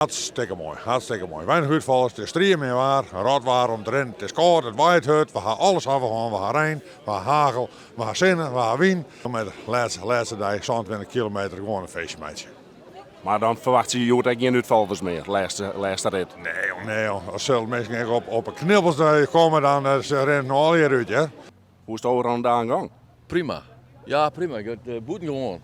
Hartstikke moai, hartstikke moai. Weinich útfallers, it is striemin waar, rot waar om te rinnen. It is kâld, it waait hurd, we ha alles hawwe hân. We ha rein, we ha hagel, we ha sinne, we ha wyn. Met de lêste, lêste dei 27 kilometer gewoan in feestje meitsje. Mar dan ferwachtsje je hjoed ek gjin útfallers mear, lêste, lêste rit? Nee jong, nee jong. As sille minsken ek op, op 'e knibbels komme, dan eh, se rinne noch allegear út, hear. Hoe is it ôfrûne dagen gong? Prima. Ja, prima. Ik giet bûtengewoan.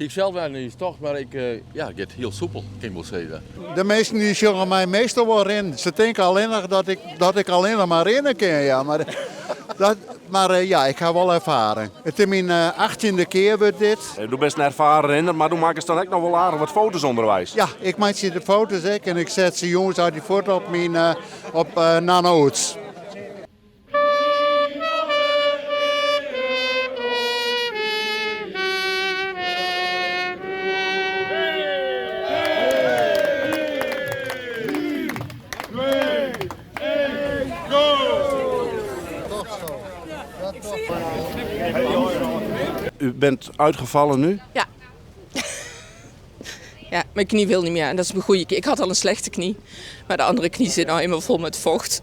Hie ik sels wer net tocht, mar ik, ja, it giet hiel soepel, kin ik wol sizze. De minsken dy sjogge my meastal wol rinnen. Se tinke allinnich dat ik, dat ik allinnich mar rinne kin. Ja, mar, dat, mar ja, ik ha wol erfaring. It is myn achttjinde kear wurdt dit. Do bist in erfaren rinner, mar do makkest dan ek noch wol aardich wat foto's ûnderweis. Ja, ik meitsje de foto's ek en ik set se jûns as dy fuort op myn op Nanne Oeds. U bent uitgevallen nu? Ja. Ja, mijn knie wil niet meer. En dat is mijn goede knie. Ik had al een slechte knie. Maar de andere knie zit nou eenmaal vol met vocht.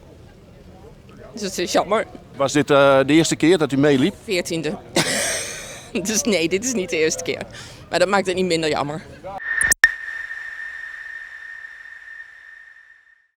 Dus het is jammer. Was dit eh, de eerste keer dat u meeliep? 14e. Dus nee, dit is niet de eerste keer. Maar dat maakt het niet minder jammer.